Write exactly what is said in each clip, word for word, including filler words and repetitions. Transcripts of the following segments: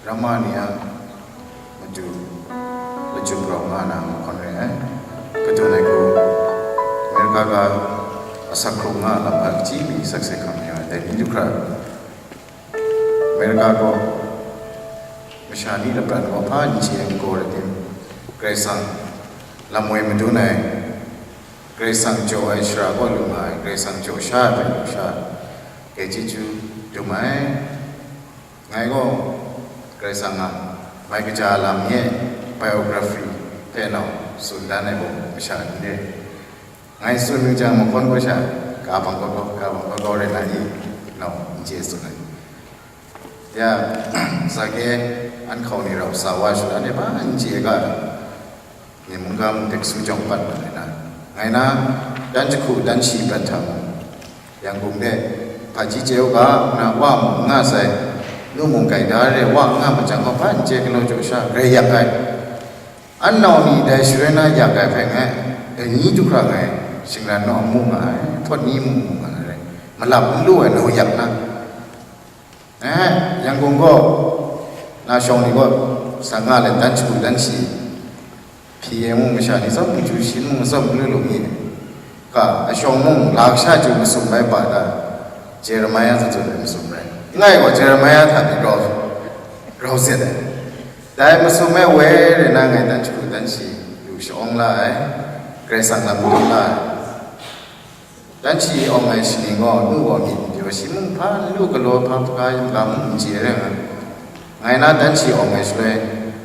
Ramma ni a matu lachyum rau nga na mahkawn re ai. Kadun ai hku, Amerika ga asak hkrung nga lam hpa kaji mi sakse hkam yu ai, dai ni du hkra, Amerika gaw masha ni lapran gaw hpa n chye ai n gaw rai tim, Karai Kasang lam woi madun ai, Karai Kasang jaw ai shara kaw lu nga ai, Karai Kasang jaw sha ai hpe lu sha, grai chyeju dum ai. Ngai gaw Karai Kasang a mai kaja lam nye biography hpe nau tsun dan ai gaw masha ni de. Ngai tsun nu jang, mahkawn gaw sha, ka bang kaw kaw, ka bang kaw kaw rai na i, nau n chye tsun ai. Ya, sake an hkau ni rau sa wa sha, anhte hpa n chye ga, ni mungga mung dek su jawng pat mat ai na. Ngai na, dan jahku dan shi prat hta mung, Yangon de, hpaji chye u ga, na wa mung n nga sai, nu mung gaida re, wa n nga ma jang gaw, hpa n chye galaw jaw sha, grai yak ai. An nau ni dai shaloi na yak ai hpe ngai, dai ni du hkra ngai, shingran naw mu nga ai, hpawt ni mu mu nga ai, malap n lu ai nau yak na. Eh, Yangon gaw, na shawng ni gaw, sa nga let dan jahku dan shi, hpyi ai mung masha ni tsawm mung chyu shin mung atsawm lu lu mi, ka, ashawng mung la kasha chyu masum bai pa ta, Jeremia zawn zawn ai masum rai. Ngai gaw Jeremia hta ni grau, grau zet ai. Dai masum e woi re na ngai dan jahku dan shi lu sha-awng la ai, Karai Kasang lam dum la ai. Dan shi awng ai shaning gaw, nu gaw myit n pyaw, shi mung hpa n lu galaw, hpa hpaga yin ga mung n chye rai nga. Ngai na dan shi awng ai shaloi,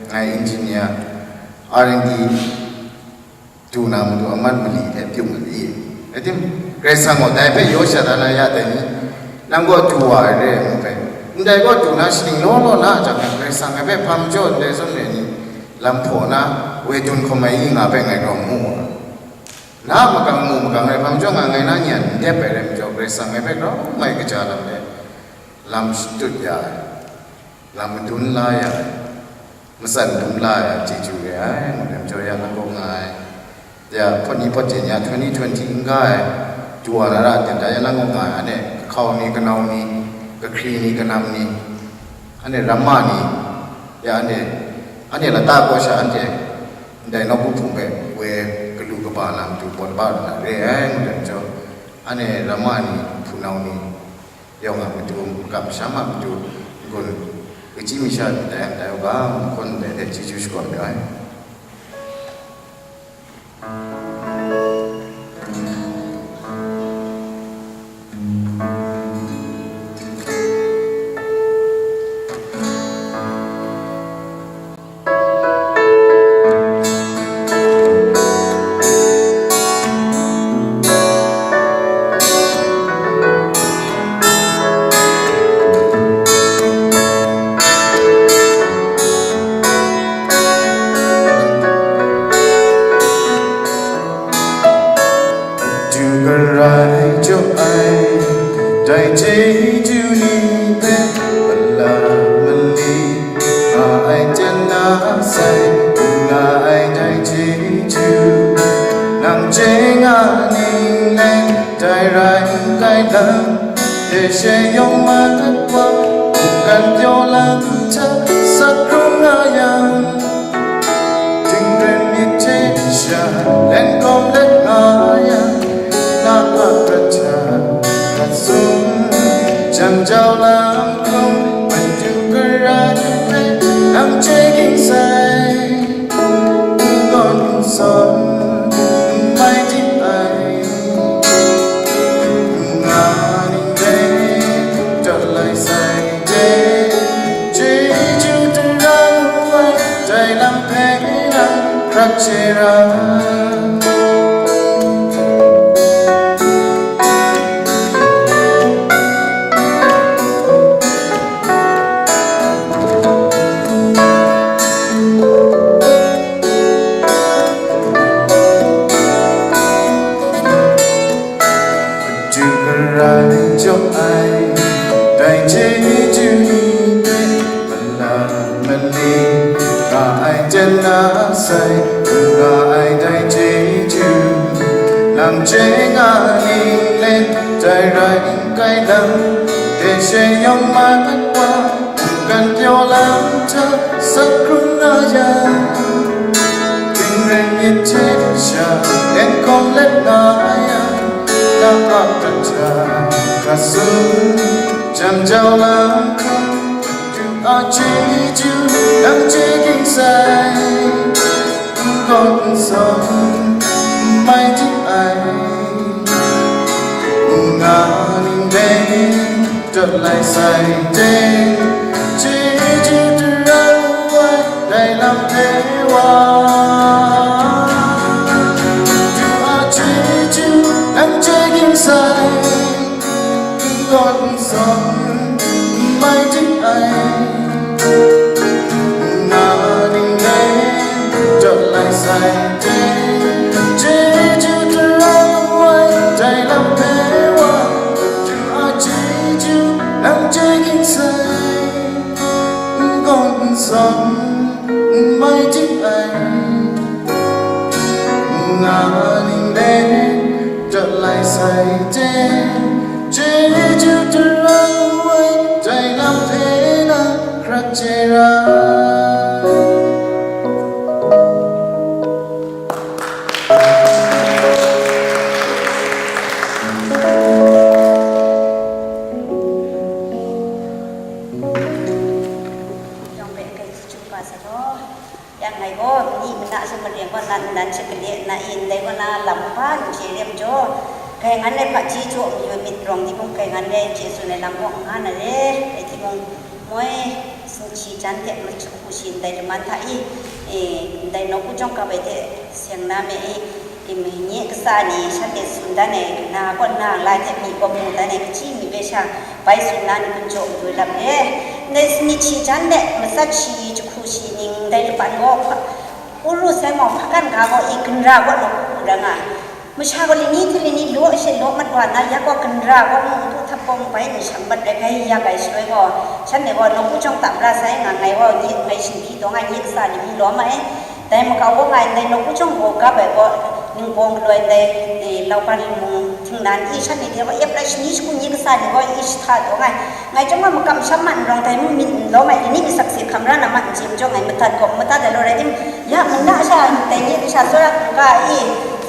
ngai engineer, R and D du na matu aman mali hte pyung mali. Rai tim, Karai Kasang gaw dai hpe yaw sha da na ya dai ni? Nang gaw du wa ai re ai mu hpe, ndai gaw du na shaning law law na a jang, Karai Kasang ai hpe hpa majaw ndai zawn re ni lam hpaw na, woi dun hkawm ai i nga hpe ngai grau mu wa. Na a makang mu makang rai hpa majaw nga, ngai na ni a n dep ai rai majaw, Karai Kasang ai hpe grau mai kaja lam de, lam shatut ya ai, lam madun la ya ai, matsan dum la ya ai, chyeju re ai, ngu ai majaw ya na kaw nga ai. Ya, hpawt ni hpawt jen ya, twenty twenty n ga ai, du wa na ra, denta ya na kaw nga ai, ane, kahkau ni, kanau ni, kahkri ni, kanam ni, ane, ramma ni, ya, ane, ane lata kaw sha anhte, ndai nawku hpung hpe woi galu kaba na matu pawt ba lu na re ai, ngu ai majaw, ane ramma ni, hpunau ni, yawng a matu, makam masham a matu, n-gun, kachyi masha ni tai yang tai u ga, mahkawn ndai hte chyeju shakawn yu ai. Du garai jaw ai, dai chyeju ni hpe, mala mali nga ai jan na sai, nga ai dai chyeju, nang chye nga ning le, dai rai n kai lam, de she yawng mat wa, mungkan pyaw lam hta, sak hkrung nga yang, Tingren myit hte sha, len kawm let nga yang, na a prat hta, prat sum, jan jau lam hkum, madu gara hpe, nang chye ging sai, n gawn n sawn, n mai dip ai. Nga ning dai, dawt lai sai de, chyeju tara ngu ai, dai lam hpe nang hkrat chye ra. Madu gara jaw ai, dai chyeju ni hpe, mala mali, nga ai jan na sai, nga ai dai chyeju, nang chye nga ning le, dai rai n kai lam, de she yawng mat wa, mungkan pyaw lam Sa hkrung nga yang, tingren myit hte sha, en kawng let nga yang, na a prat hta hkra tsun, jam jau lam hkra, du a chyeju, nang chye ging sai, n gaw n zawn, n mai dik ai. Nga ning dai, dawt lai sai de, chyeju tarau ai, dai lam hpe wa. Du a chyeju, nang chye ging sai, n gaw n zawn, n mai dik ai. Nga ning dai, dawt lai sai de, chyeju tarau ai, dai lam hpe wa, du a chyeju, nang chye ging sai, n gaw n zawn, n mai dik ai. Nga ning dai, dawt lai sai de, chyeju tarau ai, dai lam hpe na hkrat chye ra. Yawng hpe kai chyeju kaba sa law. Yang ngai gaw, ni mana she maryang gaw nan, nan she gale nna i, ndai gaw na lam kaba n chye re majaw, grai ngan ai hpaji jaw mayu myit rawng timung, grai ngan ai hte tsun ai lam gaw n nga na re, rai timung, moi, sumshi jan hte machyu hku shi ndai laman hta i, e, ndai nawku jawng kap ai hte seng na me i, Tingmei nye kasa ni shanhte tsun dan ai, na kaw na lai hte myi kaw mu dan ai, kaji myi hpe sha bai tsun na ni kun jaw madu lam re. Ndai sanit shi jan de matsat shi jahku shi ning ndai laban gaw hpa, Uru sai mawng hpakan ga gaw i ginra gaw nawku ra nga ai. Masha gaw lani hte lani law she law mat wa na, ya gaw ginra gaw mung npu htap gaw bai ni shang mat rai gai ya gai shaloi gaw, shanhte gaw nawku jawng tam ra sai nga, ngai gaw nye, ngai shingbyi taw nga nye kasa ni mung lawm ai. Dai makau gaw ngai ndai nawku jawng gaw gap ai gaw, ningbawng galoi ndai, e, Lauban mung htingnan i shanhte de gaw ep rai shani shagu nye kasa ni gaw i shahta taw ngai. Ngai chyawm gaw makam sham man n rawng dai mung myit n lawm ai, lani mi sakse hkam ra na man n chye majaw ngai madat gaw madat ai law rai tim, ya, mung na sha dai nye kasha tsawra hkungga i,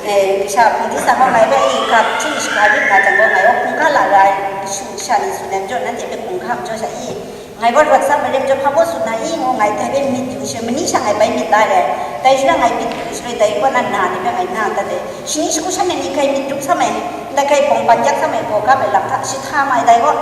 e, kasha hpung disa gaw ngai bai i, ga hpung shaka rit nga jang gaw ngai gaw hkungga la ra ai, kashu kasha ni tsun ai majaw, nanhte hpe hkungga majaw sha i, Ngai gaw rawt tsap ai lam jaw, hpa baw tsun na i ngu ngai, dai bai myit yu shaloi, mani sha ngai bai myit la ai. Dai shaloi ngai myit yu shaloi, dai kaw na na ni bai ngai na dat ai. Shani shagu shanhte ni grai myit dup sam ai, ndai grai bawng ban yak sam ai, gaw gap ai lam hta, shahta ma ai dai gaw.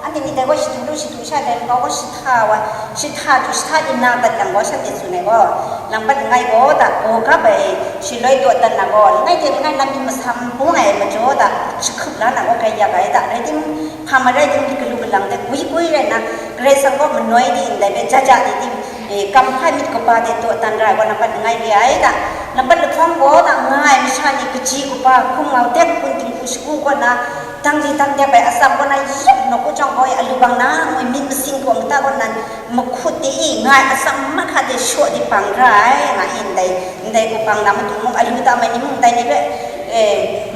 Anhte ni dai gaw shadu lu shadu sha ai dai makau gaw shahta wa, shahta du shahta di na dat yang gaw shanhte tsun ai gaw, lam bat langai gaw da, gaw gap ai, shaloi dawdan na gaw, langai hte langai na myit masam bung ai majaw da, jahkup la na gaw grai yak ai da, rai timung, hpa marai ding myit galu galang de gwi gwi rai na, Karai Kasang gaw manoi di ndai hpe jaja di tim, e, kam hpa myit kaba de dawdan ra ai gaw, nambat langai re ai da, nambat lahkawng gaw da nga ai masha ni kaji kaba, hkum ngau de hpun dinghku shagu kaw na, dang di dang dep ai atsam kaw na, yup nawku jawng gaw e, alu bang na ngoi myit masing gaw mata kaw nan, mahkut de i nga ai atsam mahka de shaw di bang ra ai, nga i ndai, ndai ku bang na matu mung, alu tam ai ni mung, dai ni hpe, e,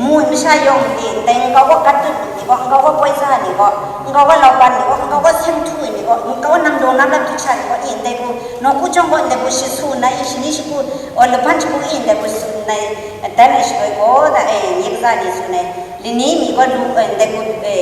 mu ai masha yawng de, ndai nkau gaw gat dut ni gaw, nkau gaw poi za ni gaw, nkau gaw lauban ni gaw, nkau gaw seng htu ai ni gaw, nkau gaw nang daw na lam hkrik sha ni gaw, e, ndai ku, nawku jawng gaw ndai ku shi su nna, e, shani shagu, o, laban shagu, e, ndai ku su nna, e, dan ai shaloi gaw, da, e, nye kaza ni su nna, lani mi gaw lu, e, ndai ku, e,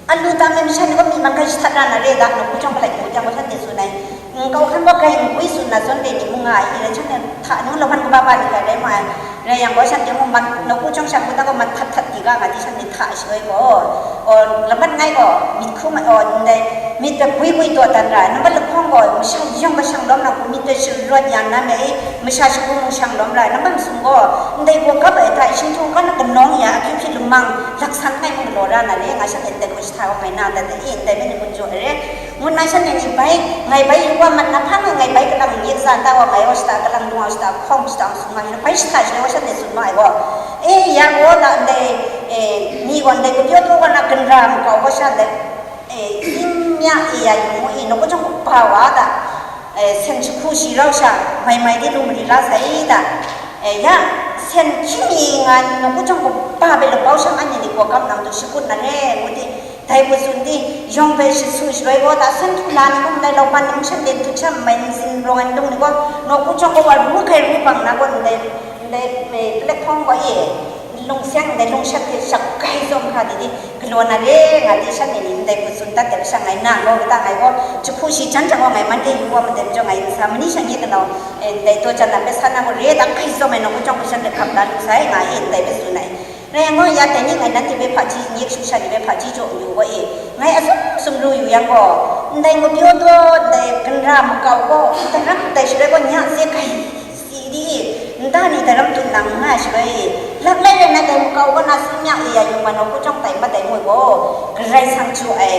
alu tam ai masha ni gaw myi man hkrai jahtat ra na re da, nawku jawng palai hkungga jang gaw shanhte tsun ai. Nkau hkan gaw grai n gwi tsun na zawn re ni mung nga ai, i rai shanhte hta ni mung lahpan kaba ba ni grai rai ma ai. Rai yang gaw shanhte mung man, nawku jawng sha mung ta gaw man htat htat di ga nga di shanhte hta shaloi gaw, o, lamat ngai gaw, myit hkrum ai, o, ndai, myit hpe gwi gwi dawdan ra ai, nambat lahkawng gaw, masha yawng gaw shang lawm na hku, myit hpe sharawt ya na me i, masha shagu mung shang lawm ra ai, nambat masum gaw, ndai gaw gap ai hta, shingtung kan kanawng ya, ahkyu hpyi lamang, laksan ngai mung galaw ra na re, nga shanhte ndai gaw jahta wa ngai na dat ai, ndai me ni ngun jaw ai re. Ngun na shanhte ni bai, ngai bai yu wa mat na hpa ngai, ngai bai kalang nye kasa nta wa ngai wa shata, kalang lung wa shata, hkawng shata, sum nga shata, bai shata shaloi wa shanhte tsun ma ai gaw, e, ya gaw da ndai, e, ni gaw ndai gupyaw taw wa na ginra makau gaw sha ndai, e, yin ya e ya yu mu i, nawku jawng kaba wa da, e, sen jahku shi rau sha, mai mai di lu mari la sai da, e, ya, sen hkying i nga, nawku jawng kaba hpe lapau shang anhte ni gaw gam nang du shakut na re, ngu di, Dai hku tsun di, yawng hpe shasu shaloi gaw, ta san htu la ni gaw, ndai lauban ni mung shanhte dut sha mai nsin rawng ai nlung ni gaw, nawku chyawm gaw wa ru hkai ru bang na gaw, ndai, ndai, e, platform gaw e, lung seng ndai lung shat hte shak gai zawn hkra di di, galaw na re, nga di shanhte ni ndai hku tsun dat ai sha ngai nang gaw, kata ngai gaw, jahku shi jan jang gaw ngai man de yu wa maten majaw, ngai ntsa mani sha nye kanau, e, ndai daw jan na hpe sa na gaw, re da gai zawn ai nawku chyawm hpe shanhte hkap la lu sai, nga e, ndai hpe tsun ai. Rai yang gaw, ya dai ni ngai nanhte hpe hpaji, n-yik shu sha ni hpe hpaji jaw mayu gaw e, ngai asum sum ru yu yang gaw, ndai ngupyaw daw, ndai ginra makau gaw, ndai ram ndai shaloi gaw nya ze gai si di, nta ni dai ram tut nang n nga ai shaloi, lak lai rai na dai makau gaw na sum ya e ya yung ma nawku chyawm tai mat ai ngu gaw, Karai Kasang jaw ai,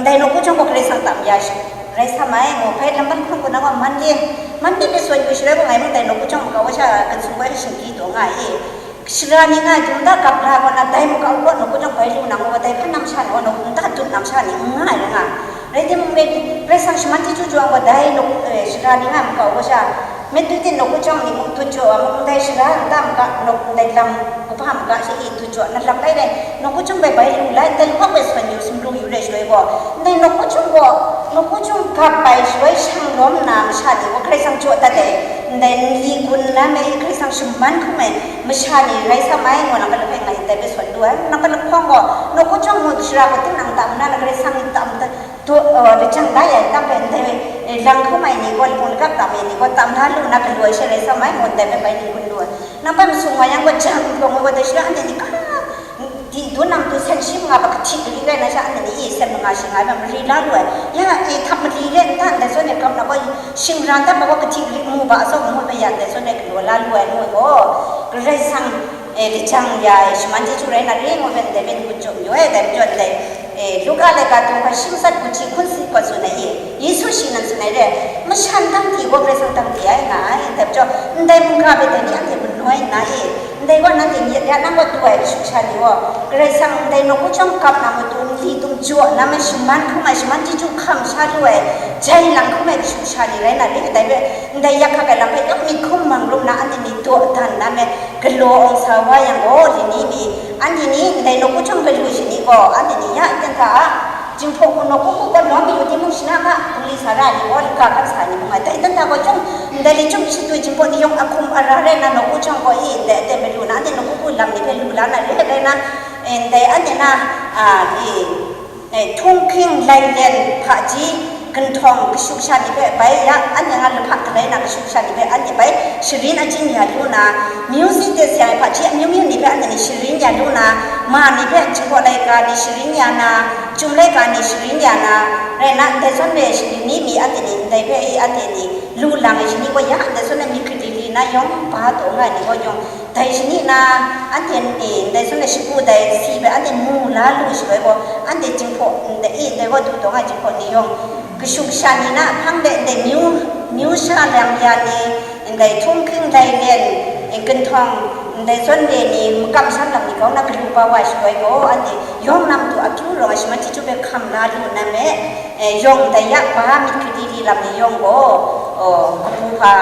ndai nawku chyawm gaw Karai Kasang tam ya shi, rai sa mai, ngu hpe lamban hkawng kaw na gaw man ye, man ye hpe sawn yu shaloi gaw ngai mung dai nawku chyawm makau wa sha, kan sum wa sha shingkri taw nga e. Shara ni nga dum da gap la gaw na, dai makau gaw nawku chyawm bai lu na, ngu wa dai hkan na masha ni gaw, nawku nta dut na masha ni n nga ai rai nga. Rai timung, Karai Kasang shaman chyeju jaw gaw, dai nawku, eh, shara ni nga makau gaw sha, met tu tin nawku chyawm ni muk dut jaw ai muk, ndai shara nta maga, nawku ndai lam kaba maga she i dut jaw na lam bai rai, nawku chyawm bai bai lu lai, ndai hkawk bai sawn yu, sumru yu rai shaloi gaw, ndai nawku chyawm gaw, nawku chyawm gap bai shaloi shang lawm na masha ni gaw Karai Kasang jaw dat ai, ndai nli gun na me i Karai Kasang shaman hkum ai, masha ni rai sa mai, ngu nang hpe lahpe ngai ndai hpe sawn lu ai, nang hpe lahpawng gaw, nawku chyawm ngut shara gaw, tinang tam na, na Karai Kasang ni tam da, daw, eh, lajang da ya, tam hpe ndai, eh, lang hkrum ai ni gaw, lamu lagap tam ai ni gaw, tam da lu na, galu ai she rai sa mai, ngu ndai hpe bai ni gun lu ai. Nang hpe masum wa yang gaw, jang pawng ai gaw, dai shara anhte ni ka, di dun nang tu sen shi manga hpe kahti gari rai na sha, anhte ni i sen manga shi nga ai hpe mari la lu ai. Ya, e, htam mali re nta, ndai zawn e gam na gaw, shing ra dat ma gaw, kahti gari mu ba, atsawm mu ai hpe ya, ndai zawn e galaw la lu ai, ngu ai gaw, Karai Kasang, e, lajang ya ai, shaman chyeju rai na re, ngu ai hpe ndai hpe n-gun jaw mayu ai, dai majaw ndai, e, Luka laika dum hpa shi matsat hku hti hkun si gaw tsun ai i, Yesu shi nan tsun ai re, masha ndang di gaw Karai Kasang dang di ai nga ai, dai majaw, ndai mungga hpe dai ni anhte manoi nna i, ndai gaw nanhte myit ya nang gaw du ai kashu kasha ni gaw, Karai Kasang ndai nawku chyawm gap na matu nli tum jaw na me shaman hkrum ai, shaman chyeju hkam sha lu ai, jai lang hkrum ai kashu kasha ni rai na re, dai hpe ndai yak hkak ai lam hpe yawng myit hkum mang rum na anhte ni daw dan na me galaw awng sa wa yang gaw, lini mi, anhte ni ndai nawku chyawm galu shani gaw, anhte ni ya ten hta a, Jinghpaw hku nawku hku gaw lawm mayu timung, shana hka, bungli sara ni gaw, laka hkan sa ni mung ai. Dai dan hta gaw chyawm, ndai li chyum shatu Jinghpaw ni yawng a hkum a ra rai na, nawku chyawm gaw i, ndai aten malu na, anhte nawku hku lam ni hpe lu la na re ai rai na, e, ndai anhte na, a, i, e, htunghking lailen hpaji ginhtawng kashu kasha ni hpe bai ya, anhte nga lahpa galai na kashu kasha ni hpe anhte bai sharin achyin ya lu na, music de seng ai hpaji amyu myu ni hpe anhte ni sharin ya lu na, ma ni hpe Jinghpaw laika ni sharin ya na, Chyum laika ni sharin ya na, rai na, ndai zawn e shani ni mi anhte ni ndai hpe i anhte ni lu lang ai shani gaw ya, ndai zawn e myit kadili na yawng ba taw nga ai ni gaw yawng, dai shani na, anhte ni ndai zawn e shagu dai si hpe anhte mu la lu shaloi gaw, anhte Jinghpaw ndai i ndai gaw du taw nga ai Jinghpaw ni yawng, kashu kasha ni na hpang de ndai myu, myu sha lang ya ni, ndai htunghking lailen, ginhtawng, ndai zawn re ni, makam shan lam ni kau na galu pa wa shaloi gaw, anhte yawng na matu akyu rawng ai shaman chyeju hpe hkam la lu na me, e, yawng ndai ya ba myit kadili lam ni yawng gaw, o, kabu hpa,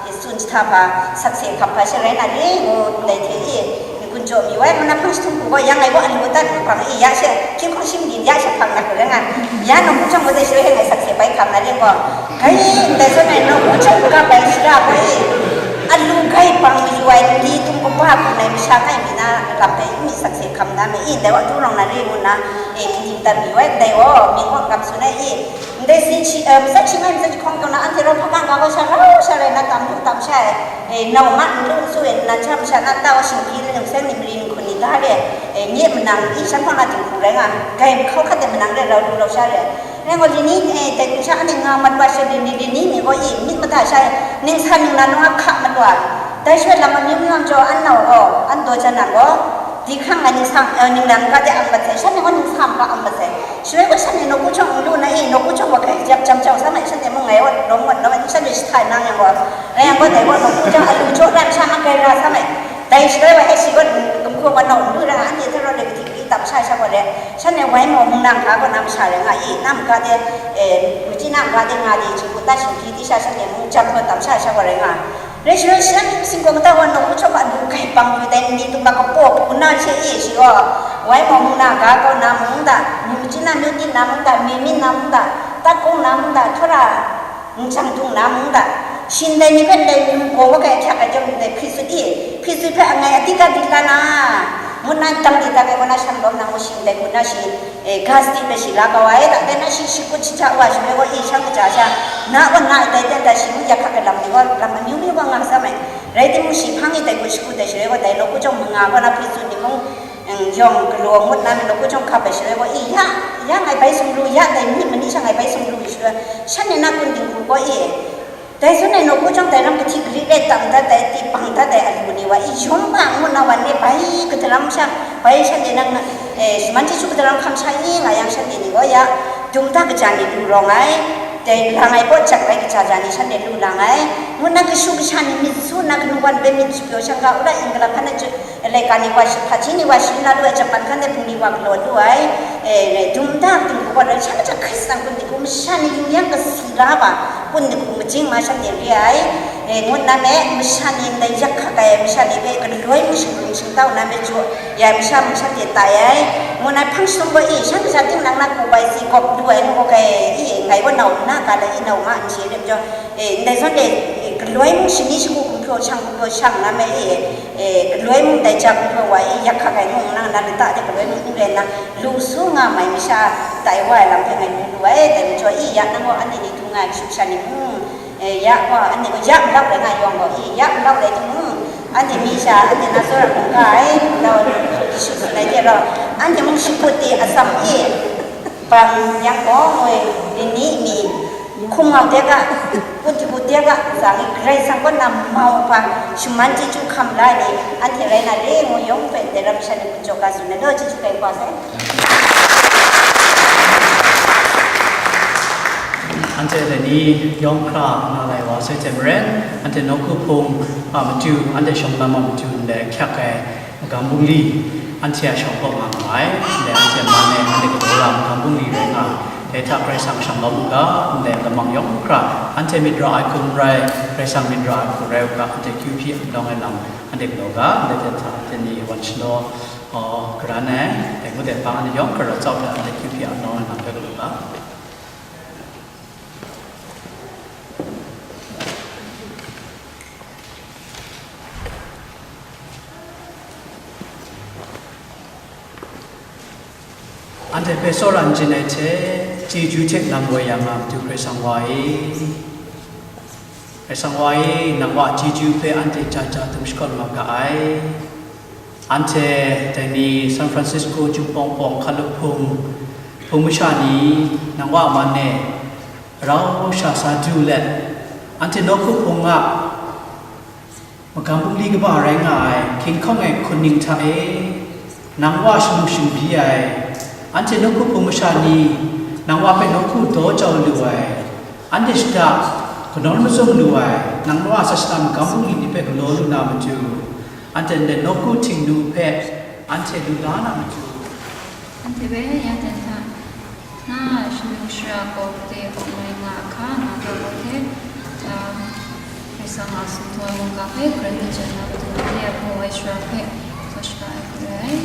e, tsun jahta hpa, sakse hkam hpa sharai na re ngu ndai hte e, n-gun jaw mi wai, ngu na hpang jahtum hku gaw, yang ngai gaw alu atat hpang e, ya she, hkying hkawng shinggyim ya she hpang na hku rai nga, ya nawku chyawm gaw dai shaloi e ngai sakse bai hkam na re gaw, Gai, ndai zawn e nawku chyawm gap ai shara gaw e, alu gai bang mayu ai, nli tum kaba hpung ai masha ngai mi na lam hpe n myit sakse hkam na me i, ndai wa du rawng na re ngu nna, e, hpyi dat mayu ai, ndai gaw, myit hkawm gam tsun ai i, ndai si hti, e, matsat hti ngai matsat jahkawng taw na, anhte rau hpa kangga gaw sha rau sha rai na, tam lu tam sha ai, e, nau nga n lu n su e, nnan sha masha na nta wa shingkri ni, nungseng ni, mari ni, hkun ni, ga re, e, nye manang, i, shan hpang na dinghku rai nga, gai mahkau hkat ai manang re, rau lu rau sha re, Rai gaw, lini, e, dai hku sha anhte nga mat wa she, lini, lini ni gaw i, myit mada sha e, ningsa ningnan nung a hka mat wa, dai shaloi lam amyu myu a majaw, an nau gaw, an daw jan na gaw, di hkrang ai ningsa, e, ningnan ga de ang mat sai, shanhte gaw ningsa ga ang mat sai. Shaloi gaw shanhte nawku chyawm n lu na i, nawku chyawm gaw hkai jap jam jau sa mai, shanhte mung ngai gaw lawm mat na mai, shanhte jahta nang yang gaw, rai yang gaw, dai gaw nawku chyawm alu jaw rai masha ma grai ra sa mai. Dai shaloi wa e shi gaw, gumhpraw wa nau n lu ra, anhte hte rawt e, gadi gadi tam sha sha gaw re, shanhte wai maw mung na ga gaw na masha rai nga i, na maga de, e, machyi na maga de nga di, htingbu ta shingkri di sha, shanhte mung jam gaw tam sha sha gaw rai nga. Rai shaloi shi a myit masin gaw kata wa nawku chyawm a lu grai bang lu dai ni tum ga kapaw hpu na hte e shi gaw, wai mawng mung na ga kaw na mung da, myu chyin na myu tin na mung da, myu min na mung da, tat kung na mung da, htawra nchang dung na mung da, shi ndai ni hpe ndai myu gaw wa kai ahkyak ai chyawm ndai hpri sut i, hpri sut hpe angai a di ga di la na, ngut na dang di da ai gaw na shan lawm na ngu shi ndai hku na shi, e, ga sadi hpe shi la kau ai, da dai na shi shakut shaja wa shaloi gaw, e, shan kaja sha, na gaw na ai dai ten da shi ngu yak hkak ai lam ni gaw, lam amyu myu gaw nga sam ai. Rai timung, shi hpang e dai gaw shakut ai shaloi gaw, dai nawku chyawm manga gaw na hpri sut ni mung, mm, yawng galaw ngut na mi nawku chyawm hkap ai shaloi gaw, e, ya, ya ngai bai sumru, ya dai myit mani sha ngai bai sumru ai shaloi, shan ni na kun dinghku gaw, e, dai zawn e nawku chyawm dai lam kahti gari rai tam dat ai, ti bang dat ai alu ni wa, e, yawng ba ngut na wan e bai kadaram sha, bai shanhte nang, e, shaman chyeju kadaram hkam sha e nga yang shanhte ni gaw ya, dum da kaja ni lu rawng ai, dai lang ai pawt jak bai kaja ja ni shanhte lu lang ai, ngut na kashu kasha ni myit su na kanu wan bai myit shapyaw shangga, wora England hkan na chyu, laika ni wa shi, hpaji ni wa shi na lu ai, Japan hkan de hpung ni wa galaw lu ai, e, dum da dinghku gaw rai sha maja Hkristan kun dinghku masha ni yu yang kasi la ba, kun dinghku majing ma shanhte re ai, e, ngut na me, masha ni ndai yak hkak ai masha ni hpe galoi mung shingrung shingtau na me chyu, ya masha mung shanhte tai ai, ngut na hpang shalom gaw, e, shan kaja ting nang na ku bai si gawp lu ai ngu gaw kai, e, ngai gaw nau nna ga lai, e, nau nga n chye rim jaw, e, ndai zawn e, e, galoi mung shani shagu gumhpraw shang gumhpraw shang na me, e, e, galoi mung dai ja gumhpraw wa, e, yak hkak ai ngu nna na lata de galoi mung n rai nna, lu su nga mai masha tai wa ai lam hpe ngai mu lu ai, dai majaw, e, ya nang gaw anhte ni du nga ai kashu kasha ni mung, e, ya gaw, anhte gaw ya malap rai nga yawng gaw, e, ya malap rai timung, anhte mi sha, anhte na tsawra hkungga ai, rau Yesu tsun ai hte rau, anhte mung shakut de atsam e, bang yang gaw, ngoi, lini mi, hkum ngau de ga, kun htibu de ga, tsang e, Karai Kasang kaw na mau hpa, shaman chyeju hkam la ai ni, anhte rai na re, ngu yawng hpe, dai ram sha ni hpung jaw ga tsun ai law, chyeju kai kau sai. Anhte dai ni yawng hkra nga lai wa sai hte maren, anhte nawku hpung a matu, anhte shawng lam a matu ndai hkyak ai magam bungli, anhte a shawng kaw nga nga ai, ndai anhte man e, anhte galaw ra magam bungli rai nga, dai hta Karai Kasang shang lawm u ga, ndai lamang yawng hkra, anhte myit ra ai hku n rai, Karai Kasang myit ra ai hku rai u ga, anhte kyu hpyi a lawng ai lam, anhte galaw ga, ndai hte hta, anhte ni wan shalaw, aw, karan ai, dai ngut ai hpa, anhte yawng hkra rau tsau hta, anhte kyu hpyi a lawng ai lam hpe galaw ga. Anhte hpe tsawra n chyen ai hte, chyeju hte nang woi yang a Madu Karai Kasang wa e. Karai Kasang wa e, nang wa a chyeju hpe anhte ja ja dum shakawn mat ga ai. Anhte dai ni San Francisco Chyum Pawng Pawng Hkalup Hpung, Hpung masha ni, nang wa a man e, rau sha sa du let, anhte nawku hpung a magam bungli kaba rai nga ai, hkying hkawng ai hkun ning hta e, nang wa shamu shingbyi ai, anhte nawku hpung masha ni, nang wa hpe nawku daw jau lu ai, anhte shada kanawn mazum lu ai, nang wa sa shada magam bungli ni hpe galaw lu na matu, anhte ndai nawku htingnu hpe anhte lu la na matu. Anhte hpe ya dan hta, na shanung shara gaw de awng ai nga a hka, na ga gaw hte, ah, Karai Kasang a sumhtaw ai mungga hpe, Karai hte jan na matu de a hpaw ai shara hpe, sa shara ai hku rai ai.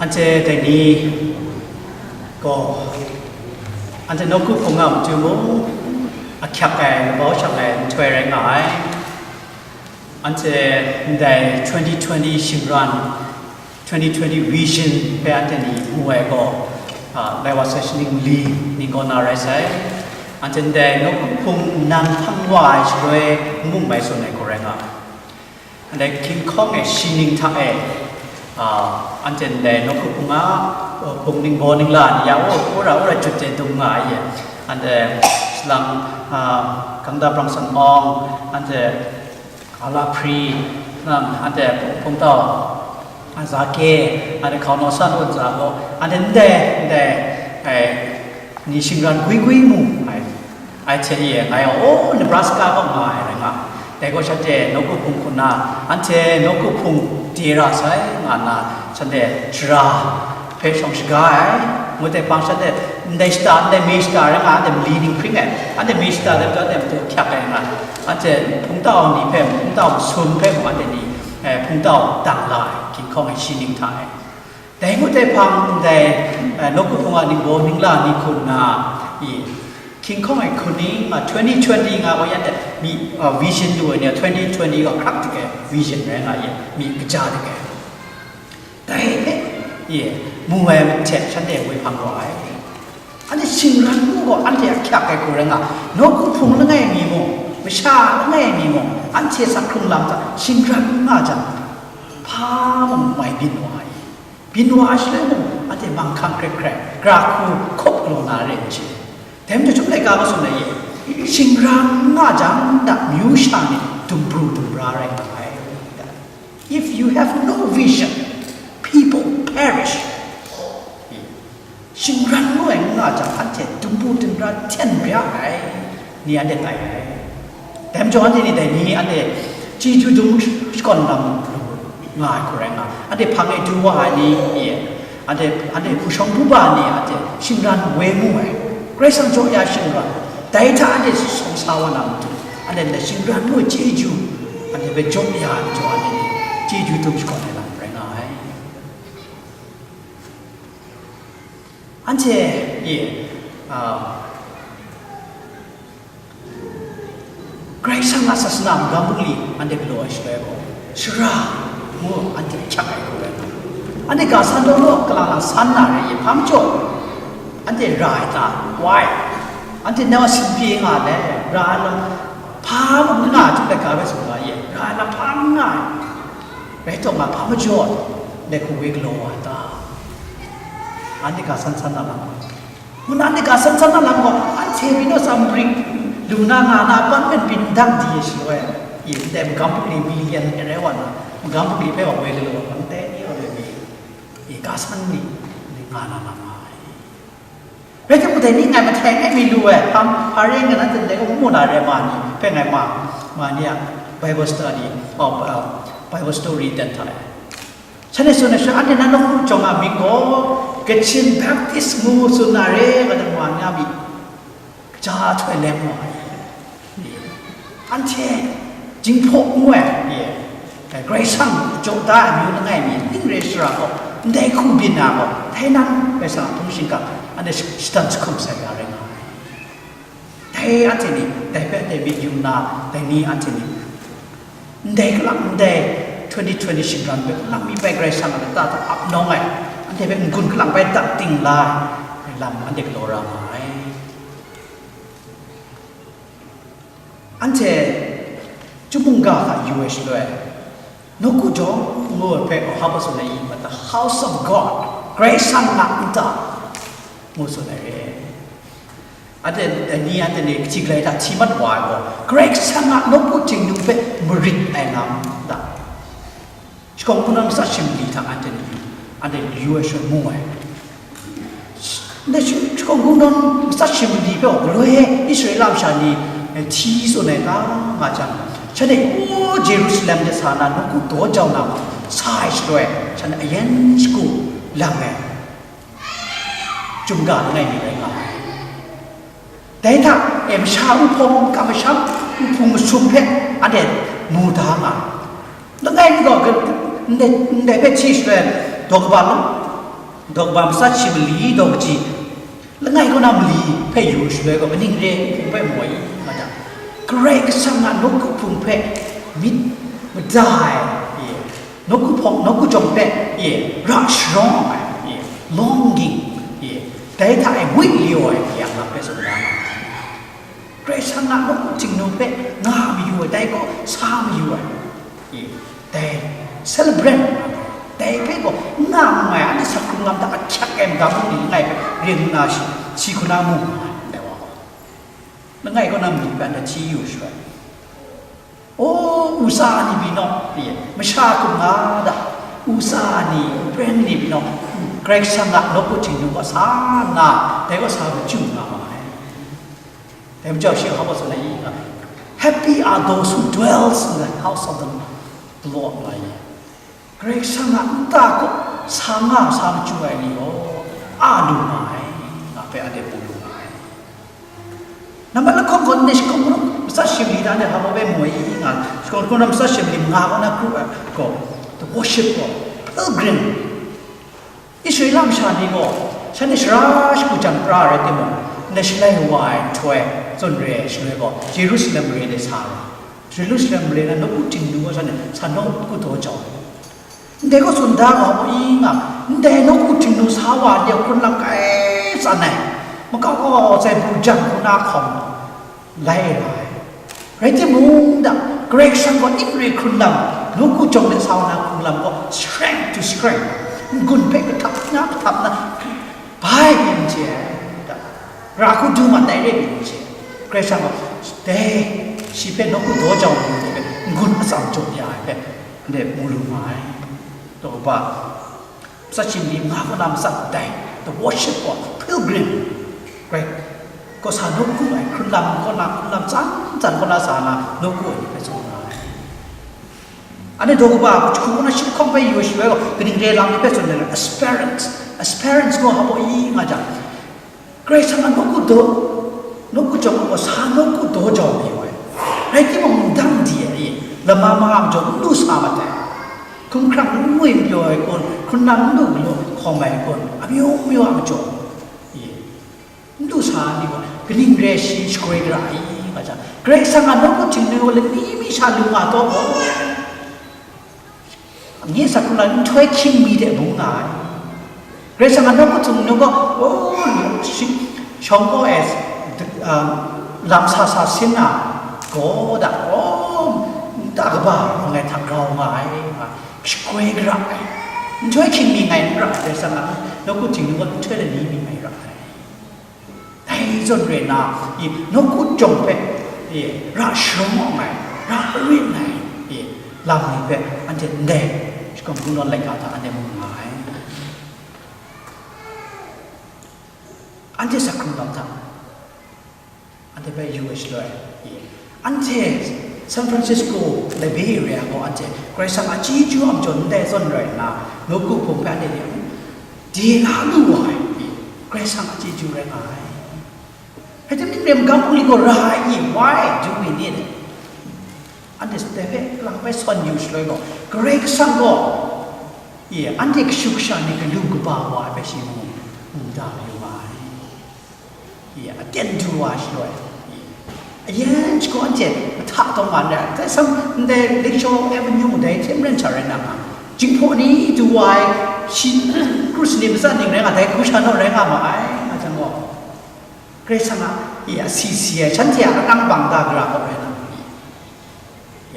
Anhte dai ni gaw, anhte nawku hpung a matu mung, ahkyak ai, labau shang ai nhtoi rai nga ai. Anhte ndai twenty twenty shingran, twenty twenty vision hpe anhte ni mu ai gaw, a, lai wa sai shaning li ning kaw na rai sai. Anhte ndai nawku hpung nnan hpang wa ai shaloi n mu mai tsun ai gaw rai nga ai. Ndai hkying hkawng e shi ning hta e, a, anhte ndai nawku hpung a, a, hpung ningbaw ningla ni ya, wora wora jut de dum nga ai e. Anhte salang, a, Gangda Brang San Awng, anhte Ala Hpri, nang, anhte Hpung Tau, a, Zake, anhte Hkau Naw San Wun Za gaw, anhte ndai, ndai, ai, ni shingran gwi gwi mu ai, ai hte e, ngai, o, Nebraska kaw nga ai rai nga. Dai gaw shanhte nawku hpung hku nna, anhte nawku hpung de ra sai, nga nna shanhte shara hpe shawng shaga ai. Ngut ai hpang shanhte ndai shata, ndai mi shata rai nga, anhte mali ning hpring ai, anhte mi shata dai majaw anhte matu hkyak ai nga, anhte hpungtau ni hpe, hpungtau masum hpe mung anhte ni, eh, hpungtau dang la ai, ginhkawng ai shi ning hta e. Dai ngut ai hpang ndai, eh, nawku hpung a ningbaw ningla ni hku nna, i, ginhkawng ai hkuning, a, twenty twenty nga gaw yan de, mi, a, vision lu ai ni, twenty twenty gaw hkrak dik ai vision rai nga ye, mi kaja dik ai. Dai hpe, ye, mu ai hte shanhte woi hpang wa ai. Anhte shingran mu gaw anhte a hkyak ai hku rai nga, nawku hpung langai mi mung, masha langai mi mung, anhte sak hkrung lam hta shingran n nga jang, hpa mung mai byin wa ai. Byin wa ai shaloi mung, anhte manghkang hkrai hkrai, gara hku hkawp galaw na re ai hte, dai majaw chyum laika masum na ye, shingran n nga jang, nna myu sha ni dumbru dumbra rai nga ai. If you have no vision, people perish. Shingran ngu ai n nga jang, anhte dumbru dumbra hten bya ai, ni anhte tai ai. Dai majaw anhte ni dai ni anhte chyeju dum shakawn lam lu nga ai hku rai nga, anhte hpang e du wa ai ni, anhte, anhte hpu shawng hpu ba ni anhte shingran woi mu ai, Karai Kasang jaw ya shingran, dai hta anhte sawng sa wa na matu, anhte ndai shingran ngu ai chyeju anhte hpe jaw ya ai majaw, anhte ni chyeju dum shakawn ai lam rai nga ai. Anhte e, a, Karai Kasang a sasana magam bungli anhte galaw ai shaloi gaw, sara ngu anhte ahkyak ai hku rai nga, anhte ga san daw law, kalang lang san na re, hpa majaw anhte ra ai ta? Why? Anhte nau a sinpye nga le, ra ai lam, hpa mung n nga ai hte laika bai sung ga ye, ra ai lam hpa n nga ai. Rai taw nga, hpa majaw ndai hku woi galaw wa ta? Anhte ga san san na lam, ngu na, anhte ga san san na lam gaw, anhte pyi naw tsam rik lu na nga na, apartment byin dang di ai shaloi, i, ndai magam bungli million e rai wa na, magam bungli hpe wa woi galaw wa, ndai ni wa loi mi, i, ga san ni, ni nga na lam nga ai. Rai timung, dai ni ngai mahtang e mi lu ai, hpa, hpa rai nga na, ndai gaw mu na re ma ni hpe ngai ma, ma ni a Bible study, oh, uh, Bible story dan hta e. Shanhte tsun ai sha, anhte na nawku jawng a mying gaw Kachin Baptist ngu tsun na re, nga dan ma ni a mying, kaja htoi leng wa ai. Anhte Jinghpaw ngu ai, ye, Karai Kasang jaw da ai amyu langai mi ning re shara gaw, ndai hku byin na gaw, dai nan Karai Kasang a hpung shingkang anhte sh-, shatan jahkum sai ga rai nga ai. Dai anhte ni, dai hpe anhte myit yu nna, dai ni anhte ni, ndai kalang, ndai twenty twenty shingran hpe kalang mi bai Karai Kasang a lata hta ap nawng ai, anhte hpe n-gun kalang bai dat ting la ai lam anhte galaw ra nga ai. Anhte chyum mungga hta yu ai shaloi, nawku jawng ngu ai hpe hpa hpa tsun ai i, but the house of God, Karai Kasang a nta ngu tsun ai re. Anhte ni, anhte ni kaji galai hta hti mat wa ai gaw, Karai Kasang a nawku htingnu hpe marit ai lam hta. Shakawn Kungdawn matsat shingbyi hta anhte ni, anhte yu ai shaloi mu ai. Ndai shi-, Shakawn Kungdawn matsat shingbyi hpe gaw galoi Israela masha ni, eh, hti tsun ai ta nga jang, shanhte, o, Jerusalem de sa na nawku daw jau na matu sa ai shaloi, shanhte ayan shagu lang ai. Chyum ga langai mi rai nga ai. Dai hta e, masha uhpawng, kamsham, uhpung masum hpe anhte mu da nga ai. Langai mi gaw, ndai, ndai hpe hti shaloi, daw kaba, daw kaba matsat shi mali daw kaji, langai kaw na mali hpe yu shaloi gaw, kaning re ai hpe maw i, nga jang, Karai Kasang a nawku hpung hpe myit mada ai, e, nawku hpawng, nawku jawng hpe, e, ra sharawng ai, e, longing, e, dai hta e wait liu ai, e, a lam hpe tsun da nga ai. Karai Kasang a nawku htingnu hpe nga mayu ai, dai gaw sa mayu ai, e, dai celebrant, dai hpe gaw nga mu ai, anhte sak hkrung lam hta ahkyak ai magam bungli langai hpe ring nna shi, shi hku na mu nga ai, ndai wa gaw. Langai kaw na mali hpe anhte hti yu shaloi, o, usa ni byin naw, e, masha hkum nga da, usa ni, upren ni byin naw, Karai Kasang a nawku htingnu gaw sa nna, dai gaw sa machyu nga ma ai. Dai majaw shi hpa tsun ai i, nga ai. Happy are those who dwells in the house of the Lord, nga ai. Karai Kasang a nta kaw sa nga sa machyu ai ni gaw a lu nga ai, nga hpe anhte mu lu nga ai. Nambat lahkawng gaw ndai shakawn hkungran matsat shingli hta ndai hpa baw bai moi nga, shakawn hkungran matsat shingli nga kaw na kru ai gaw, the worship gaw, pilgrim. Israela masha ni gaw, shanhte sara shagu jan pra rai timung, ndai shalai wa ai nhtoi, zawn re ai shaloi gaw, Jerusalem mare de sa ai. Jerusalem mare na nawku Htingnu gaw shanhte sa nawku daw jau ai. Ndai gaw tsun da ga mu i nga, ndai nawku Htingnu sa wa ni a hkrun lam kai tsan ai, makau kau ai, sai bu jan hku na hkawm lai ra ai. Rai timung, da, Karai Kasang gaw ning re hkrun lam, nawku jawng de sa wa na hkrun lam gaw, strength to strength, n-gun hpe kahtap na, kahtap na, bai n chye ai, da, ra hku du mat ai re n chye. Karai Kasang gaw, dai, shi hpe nawku daw jau ai ni hpe n-gun atsam jaw ya ai hpe, ndai mu lu nga ai. Daw ba, matsat shingli nga kaw na matsat dai, the worship of pilgrim, right? Kaw sa nawku ai, hkrun lam kaw na, hkrun lam tsan tsan kaw na sa na, nawku ai ni hpe tsun nga ai. Anhte daw kaba, hku kaw na shi hkawng hpe yu ai shaloi gaw, kaning re lam ni hpe tsun ai, assurance, assurance gaw hpa baw i nga jang, Karai Kasang a nawku daw, nawku jawng gaw sa nawku daw jau mi ai. Rai timung, ndang di ai, lama ma a majaw n lu sa mat ai. Hkumhkrang n ngwi n pyaw ai kun, hkrun lam n lu galaw hkawm ai kun, amyu myu a majaw, n lu sa ai ni gaw, kaning rai shi shagroi gara ai, nga jang, Karai Kasang a nawku Htingnu gaw lani mi sha lu nga taw gaw, Nye sa hkrung lam nhtoi hkying mi de bung nga ai. Karai Kasang a nawku Htingnu gaw, o, shi, shawng kaw e, um, lam sa sa sin na gaw da, o, nta kaba rawng ai hta grau nga ai, nga, shagroi gara ai. Nhtoi hkying mi ngai n ra ai, Karai Kasang a nawku Htingnu gaw nhtoi lani mi ngai ra ai. Dai zawn re na, i, nawku jawng hpe, i, ra sharawng ai, ra rin ai, i, lam ni hpe anhte ndai shakawn hkungran laika hta anhte mu nga ai. Anhte sa hkrung lam hta, anhte hpe yu ai shaloi, i, anhte San Francisco, the Bay Area gaw anhte Karai Kasang a chyeju a majaw ndai zawn rai nna, nawku hpung hpe anhte ni, di na lu wa ai, i, Karai Kasang a chyeju rai nga ai. Rai timung, ning rem gam hpung li gaw ra ai i, why do we need it? Anhte dai hpe lang bai sawn yu shaloi gaw, Karai Kasang gaw, i, anhte kashu kasha ni galu kaba wa ai hpe shi mu, mu da mayu ma ai. I, aten du wa shaloi, i, ayen shagu anhte mahta taw nga ndai, dai sam ndai Lakeshore Avenue dai hte maren sha rai na nga, Jinghpaw ni du wa ai, shi, Kru Sani matsat ning rai nga, dai hku sha naw rai nga ma ai, nga jang gaw, Karai Kasang a, i, a si si ai, shanhte a alang bang da gara kaw rai na, i,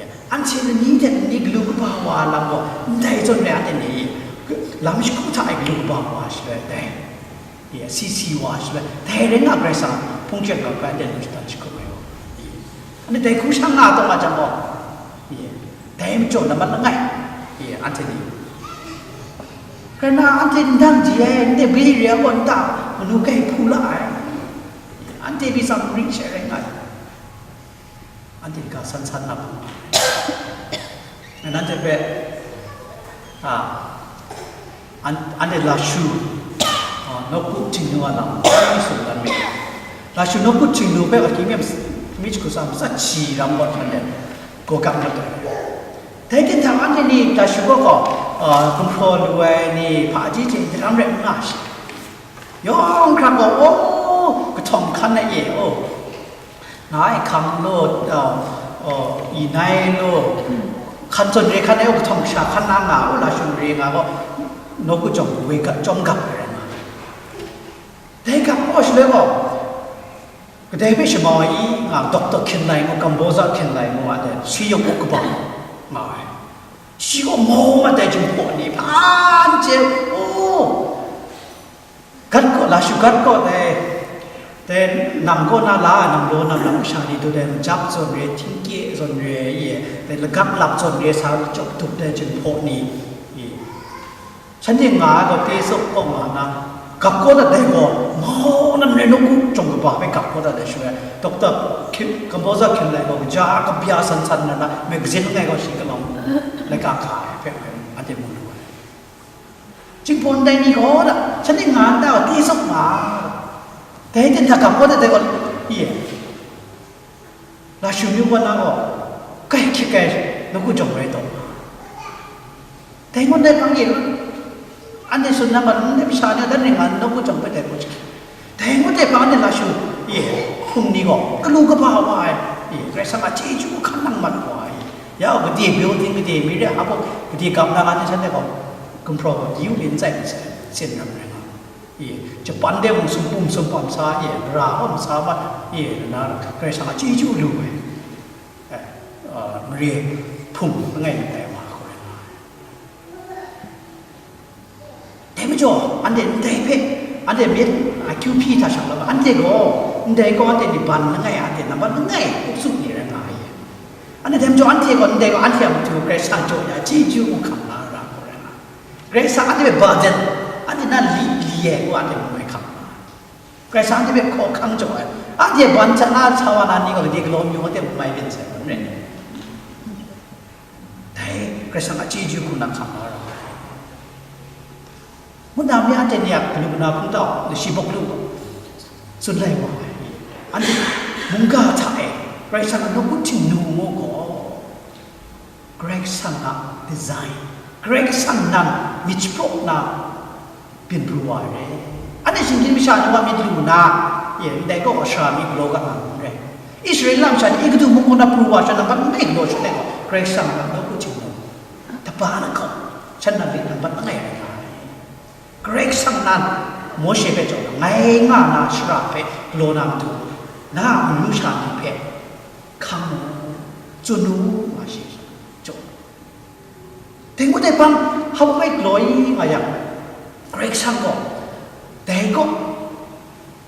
ya, anhte lani hte lani galu kaba wa ai lam gaw, ndai zawn rai anhte ni, lam shagu hta e galu kaba wa shaloi dai, ya, si si wa shaloi dai rai nga, Karai Kasang hpung chyet ga hpe anhte lu shadan jahkum ai gaw, ya, anhte dai hku sha nga taw nga jang gaw, ya, dai majaw lamat langai, ya, anhte ni, kare na anhte ndang di ai, ndai bri re ai gaw nta manu kai hpu la ai, anhte pyi tsam ring she rai nga ai. Anhte ga san san na hpung, anhte hpe, a, an-, anhte Lashu, a, nawku Htingnu a lam, tsun dan mi. Lashu nawku Htingnu hpe akyu mi, mi shagu sa matsat shi ram gaw htan de, gaw gap mat ai. Dai hte hta anhte ni Lashu gaw gaw, a, gumhpraw lu ai ni hpa ji hte daram rai n nga shi. Yawng hkra gaw, o, kahtawng hkan na e, o, nga ai hkang law, a, o, i nai law, hkan zawn re hkan ai, o, kahtawng kasha hkan na nga, o, Lashu re nga gaw, nawku jawng woi gat, chyawm gap ai rai nga. Dai gap gaw shaloi gaw, kadai hpe shamau ai i nga, Doctor Khinlai ngu, Kamboza Khinlai ngu a, dai, shi yawng u kaba nga ai. Shi gaw mau mat ai Jinghpaw ni hpa n chye, o, gat kaw, Lashu gat kaw dai, dai nang kaw na la, nang law na lam kasha ni du dai, majak zawn re, htingkye zawn re, i, dai lagap lap zawn re, sa chyawp dup dai Jinghpaw ni, i, shanhte nga ai gaw, Pye Sawk kaw nga na, Gap kau dat dai gaw, mau na re, nawku jawng kaba hpe gap kau dat dai shaloi, Doctor Kim, Composer Kim Lai gaw, kaja kabya san san na na, magazine langai gaw shi kalawng, laika ka ai hpe, anhte mu lu ai. Jinghpaw ndai ni gaw da, shanhte nga nta gaw, tezawk nga, dai ten hta gap kau dat dai gaw, i e. Lashu myu wa na gaw, kai hkyit ai nawku jawng rai taw. Dai ngut dai hpang e, anhte tsun na ma, ndai masha ni a dan ring nga, nawku jawng bai dai gaw jahkyi. Dai ngut dai hpang anhte lashu, e, hpung ni gaw, galu kaba wa ai, e, Karai Kasang a chyeju hkan nang mat wa ai, ya, gade building, gade mi re, hpa gaw, gade gap na ga ni shanhte gaw, gumhpraw gaw, yu lin tsai masai, tsin ram rai nga. E, Japan de mung sumpum sumpam sa, e, mara gaw masa mat, e, na, Karai Kasang a chyeju lu ai, e, a, mare hpung langai mi tai wa hkoi na. Dai majaw, anhte ndai hpe, anhte myit, a, kyu hpyi hta shang la, anhte gaw, ndai gaw anhte ni ban langai, anhte nambat langai, hkuk su ni rai nga ai. Anhte dai majaw, anhte gaw, ndai gaw, anhte a matu Karai Kasang jaw ya, chyeju hkam la ra hkoi na. Karai Kasang anhte hpe burden, anhte na li, li ai ngu anhte mu ai hkam. Karai Kasang anhte hpe hkaw hkang jaw ai. Anhte ban hta na sa wa na ni gaw gade galaw myu anhte mai byin sai, n rai. Dai Karai Kasang a chyeju hku na hkam la ra ai. Ngut na mi anhte ni a galu na hpung tau, shi bawk lu, tsun lai wa ai. Anhte mungga hta e, Karai Kasang a nawku htingnu ngu gaw, Karai Kasang a design, Karai Kasang nan myit shapraw na byin pru wa ai re. Anhte shinggyim masha ni wa myit lu na, e, ndai gaw sara mi galaw ga nga n rai. Israela masha ni Egutu mung kaw na pru wa sha, nambat langai galaw sha ai gaw, Karai Kasang a nawku htingnu, taba lahkawng, shan nan lit nambat langai rai nga ai. Karai Kasang nan Mawshe hpe jaw na, ngai nga na shara hpe galaw na matu, na a amyu sha ni hpe hkang mu, tsun u, nga shi jaw. Dai ngut dai hpang, hpa bai galaw i nga yang, Karai Kasang gaw, dai gaw,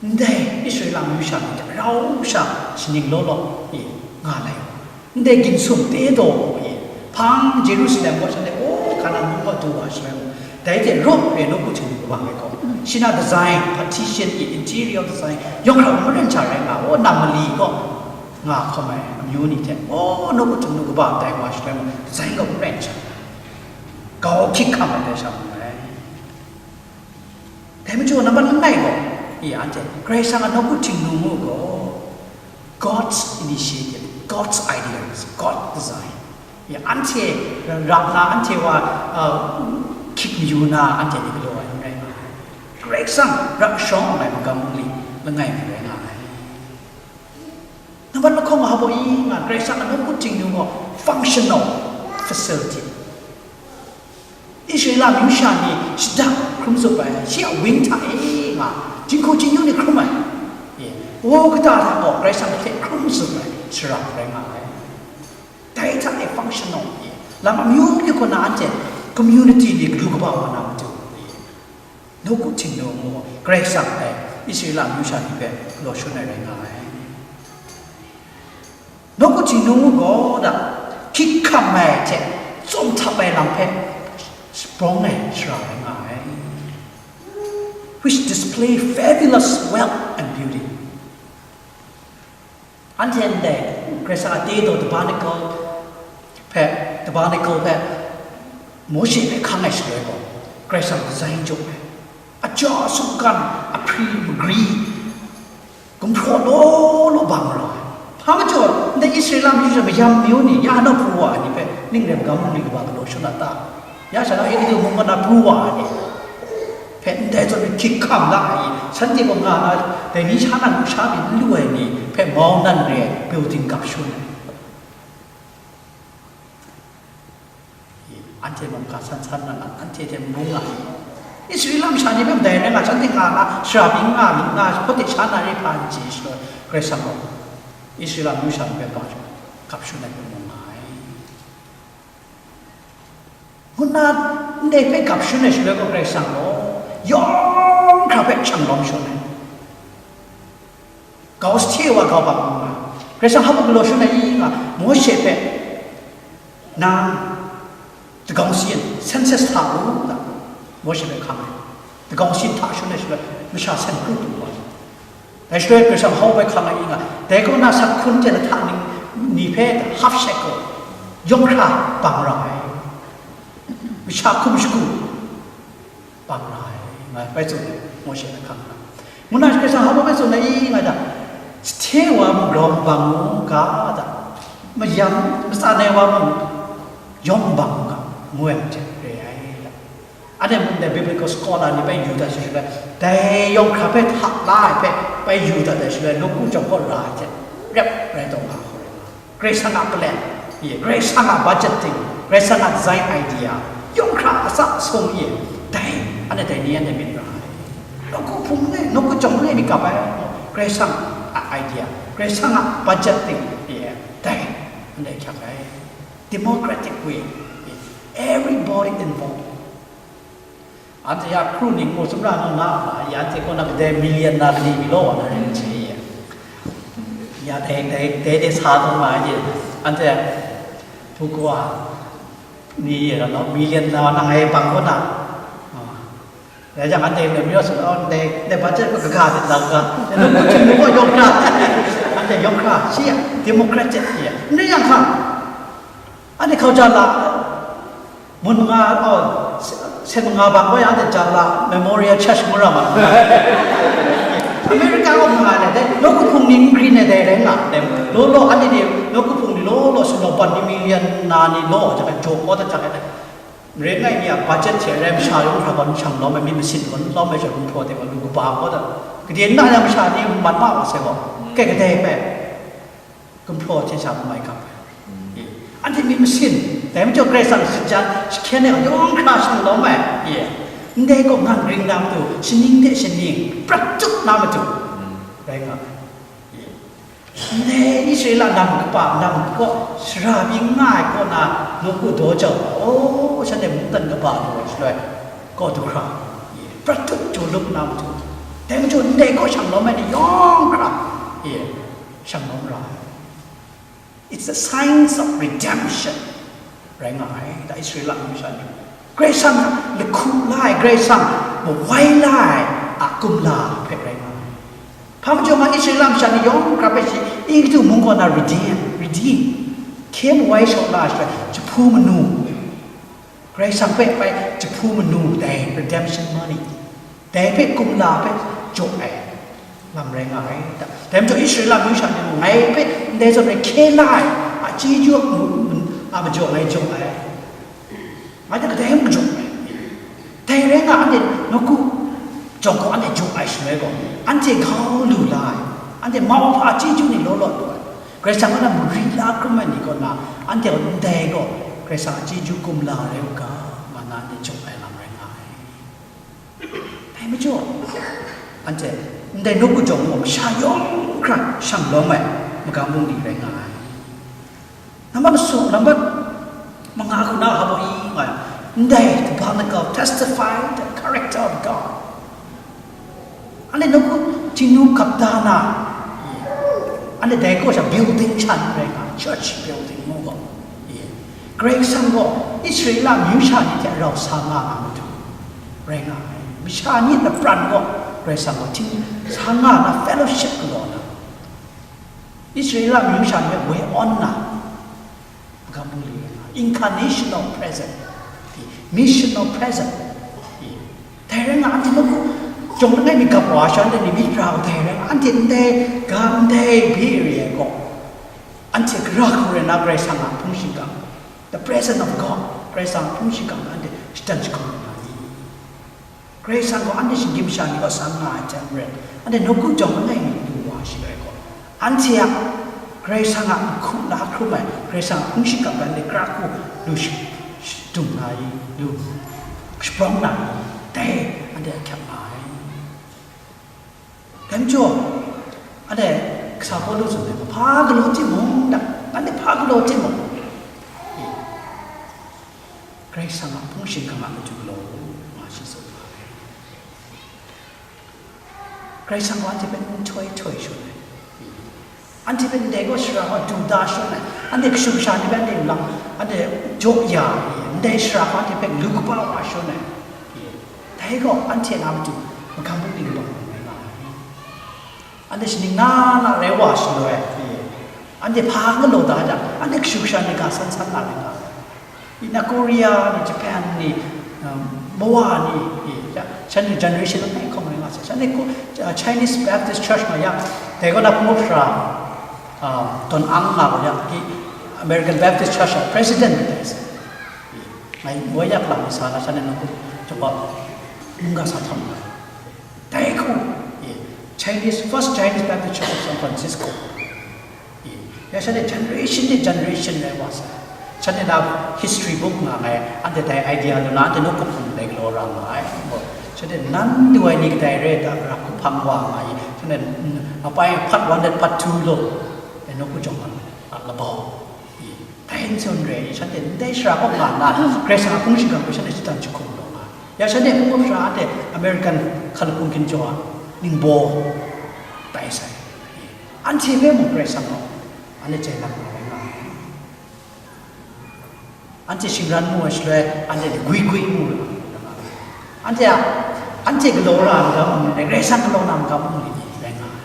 ndai Israela amyu sha ni hte rau sha shaning law law i nga lai. Ndai ginsun te daw i, hpang Jerusalem gaw shanhte, o, Kanan mung gaw du wa shaloi mung, dai hte rawt re nawku htingnu kaba ai gaw, shi na design, partition i, interior design, yawng hkra maren sha rai nga, o, nam mali gaw nga hkawm ai amyu ni hte, o, nawku htingnu kaba tai wa shaloi mung, design gaw maren sha, kau hkyik hkam ai tai sha mung rai. Dai majaw, nambat langai gaw, i, anhte Karai Kasang a nawku htingnu ngu gaw, God's initiative, God's ideas, God design. Ya, anhte ra na, anhte wa, uh, hkyik mayu na, anhte ni galaw ai n rai nga ai. Karai Kasang ra shawng ai magam bungli langai mi rai nga ai. Nambat lahkawng hpa baw i nga, Karai Kasang a nawku htingnu gaw functional facility. Israela amyu sha ni shada hkrum zup ai, shi a wing hta e nga, jinghku jin-yu ni hkrum ai, e, o, kata hta gaw Karai Kasang hte hkrum zup ai shara rai nga ai. Dai hta e functional, e, lam amyu myu kaw na anhte community ni galu kaba wa na matu, e, nawku htingnu ngu Karai Kasang dai Israela amyu sha ni hpe galaw shangun ai rai nga ai. Nawku htingnu ngu gaw da, hkyik hkam ai hte tsawm htap ai lam hpe shabrawng ai shara rai nga ai, which display fabulous wealth and beauty. Anhte ndai Karai Kasang a te daw tabernacle hpe, tabernacle hpe Mawshe hpe hkang ai shaloi gaw, Karai Kasang design jaw ai, aja sumkan, ahpri magri, gumhpraw law law bang ra ai. Hpa majaw, ndai Israela amyu sha mayam myu ni, ya na pru wa ai ni hpe, ning rai magam bungli kaba galaw shangun a ta? Ya sha na Egutu mung kaw na pru wa ai ni hpe ndai zawn hkyik hkam la ai, shanhte gaw nga na, dai ni sha na lusha mi n lu ai ni hpe mau nan re ai building gap shangun ai. Anhte mung hka san san na, anhte hte n bung nga ai. Israela masha ni hpe madai rai nga, shanhte nga na, shara byin nga myit nga, hpaw de sha na re hpa n chye shaloi, Karai Kasang gaw Israela amyu sha ni hpe gap shangun ai hpe mu nga ai. Ngu nna, ndai hpe gap shangun ai shaloi gaw, Karai Kasang gaw yawng hkra hpe shang lawm shangun ai. Grau sa hte wa grau bang nga, Karai Kasang hpa mung galaw shangun ai i nga, Mawshe hpe, nang, dagawng sayin, census hta u, nga, Mawshe hpe hkang ai. Dagau sin hta shun ai shaloi, masha sen kru tu wa. Dai shaloi Karai Kasang hau bai hkang ai nga, dai kaw na sak hkun hte lahta ning ni hpe half shekel, yawng hkra bang ra ai. Masha hkum shagu bang ra ai, nga bai tsun ai, Mawshe na hkang hkra. Ngu na Karai Kasang hau bai tsun ai nga da, sahte wa mung grawng bang u ga da, mayam matsan ai wa mung yawng bang u ga, ngu ai hte re ai da. Anhte mung dai biblical scholar ni bai yu dat shaloi, dai yawng hkra hpe hta la ai hpe bai yu dat ai shaloi, nawku jawng kaw ra ai hte rep rai taw nga hkau rai nga. Karai Kasang a plan, ye, Karai Kasang a budgeting, Karai Kasang a design idea, yawng hkra atsat asung ye, dai, anhte dai ni anhte myit ra ai. Nawku hpung le, nawku jawng le myit kap ai, Karai Kasang a idea, Karai Kasang a budgeting, ye, dai, anhte hkyak ai. Democratic way, everybody involved. Anhte ya kru ning mu sumra nga nga ma, ya anhte kaw na kadai million na kali mi law wa na ring che ye. Ya dai, dai, dai de sa taw ma ye. Anhte hpukwa ni ye na, million na na ngai bang kaw na. Ah. Rai jang anhte ne myo su, oh, dai, dai budget ko kaga de la ga. Dai nu ku chung nu ko yawng hkra. Anhte yawng hkra, shi ya, democratic ye. Ndai yang hkang. Anhte hkau ja la, mun manga, oh, se-, sen manga bang koi anhte ja la, Memorial Church ngu ra ma. America kaw manga le, dai, nawku hpung ni n grin ai dai rai nga, dai, law law, anhte ni, nawku hpung ni law law, sumlaw ban ni million na ni law, ja, jaw kaw da, ja, dai. Maren ngai ni a budget hte rai masha yawng hkra gaw n shang lawm ai, myit masin gaw n lawm ai, ja, gumhpraw de gaw, lu kaba kaw da. Gade n na yang masha ni mat ma wa sai gaw, kai kadai hpe. Gumhpraw hte sha mai kap ai. Anhte myit masin, dai majaw Karai Kasang shingjan, shahkyen ai yawng hkra shang lawm ai. Ndai kaw ngang ring na matu, shaning de shaning, prat tup na matu, rai nga ai. Ndai Israela nam kaba, nam kaw, sara byin nga ai kaw na, nawku daw jau, oh, shanhte mungdan kaba daw ai shaloi, kaw du hkra, prat tup jaw lup na matu, dai majaw ndai kaw shang lawm ai ni yawng hkra, shang lawm ra ai. It's the signs of redemption. Rai nga ai, da Israela masha ni. Karai Kasang lahku la ai, Karai Kasang mawai la ai a kumla hpe rai nga ai. Hpa majaw nga Israela masha ni yawng hkra hpe shi, Egutu mung kaw na redeem, redeem. Hkye mawai shaw la ai shaloi, jahpu manu. Karai Kasang hpe bai jahpu manu dai redemption money, dai hpe kumla hpe jaw ai lam rai nga ai. Dai majaw Israela myu sha ni mung ngai hpe ndai zawn e hkye la ai a chyeju a majaw ngai jaw ai. Ngai hte kadai mung jaw ai. Dai rai nga, anhte nawku jawng gaw anhte jaw ai shaloi gaw, anhte gau lu la ai, anhte mauhpa chyeju ni law law lu ai. Karai Kasang kaw na mari la hkrum ai ni kaw na, anhte gaw ndai gaw Karai Kasang a chyeju kumla rai u ga, nga na anhte jaw ai lam rai nga ai. Dai majaw, anhte ndai nawku jawng gaw masha yawng hkra shang lawm ai magam bungli rai nga ai. Nambat masum, nambat manga hku na hpa baw i nga ai, ndai tabernacle testify the character of God. Anhte nawku Htingnu kap da na, anhte dai kaw sha building shan rai nga, church building mu gaw, Karai Kasang gaw Israela myu sha ni hte rau sa nga na matu rai nga ai. Masha ni lapran gaw Karai Kasang gaw hting sa nga na fellowship galaw na, Israela myu sha ni hpe woi awn na, magam bungli rai nga, incarnational present, missional present. Dai rai nga, anhte nawku jawng langai mi gap wa sha, anhte ni myit ra ai dai rai nga, anhte ndai ga ndai bye re ai gaw, anhte gara hku rai na Karai Kasang a hpung shingkang, the presence of God, Karai Kasang a hpung shingkang anhte shatan jahkawng na i? Karai Kasang gaw anhte shinggyim masha ni gaw sang nga ai hte maren, anhte nawku jawng langai mi lu wa shaloi gaw, anhte a Karai Kasang a nhku la hkrum ai, Karai Kasang a hpung shingkang gaw anhte gara hku lu sh-, shadung na i, lu shabrawng na i, dai anhte ahkyak nga ai. Dai majaw, anhte kasa Pawlu tsun ai, hpa galaw timung, anhte hpa galaw timung, Karai Kasang a hpung shingkang a matu galaw u, nga shi tsun nga ai. Karai Kasang gaw anhte hpe nhtoi htoi shangun ai. Anhte hpe ndai gaw sara gaw du da shangun ai. Anhte kashu kasha ni hpe anhte lam, anhte jaw ya ai. Ndai sara gaw anhte hpe lu kaba wa shangun ai. Dai gaw anhte na matu magam bungli kabang rai nga ai. Anhte shaning na na rai wa shaloi, anhte hpa galaw da jang, anhte kashu kasha ni ga san san na rai nga ai. I na Korea ni, Japan ni, um, Mawa ni, i, ya, shanhte generation langai hkawm rai nga sai. Shanhte ko, uh, Chinese Baptist Church nga ya, dai gaw na hpung sara, um, tawn ang nga gaw ya, i, American Baptist Church a president ni dai sai. I, ngai woi yak lang ni sa na, shanhte nang ko, jawab, mungga sa htam nga. Dai hku, i, Chinese, First Chinese Baptist Church of San Francisco. I, ya shanhte generation ni generation rai wa sai. Shanhte na history book nga ngai, anhte dai idea lu na, anhte nu kup hpung dai galaw ra nga ai. Shanhte nan du ai ni kadai re da, ra hku hpang wa nga i, shanhte, mm, apai part one let part two lo, e nu ku jawng a, a labau. I, dai n zawn re, shanhte ndai shara kaw nga nna, Karai Kasang a hpung shingkang hpe shanhte shatan jahkum law nga. Ya shanhte hpung shara anhte American hkalapung ginjaw a ningbaw tai sai. Anhte hpe mung Karai Kasang gaw, anhte jai lam nga ai nga ai. Anhte shingran mu ai shaloi, anhte gwi gwi mu ai. Anhte a, anhte galaw ra ai magam mung ni, Karai Kasang galaw na magam mung ni rai nga ai.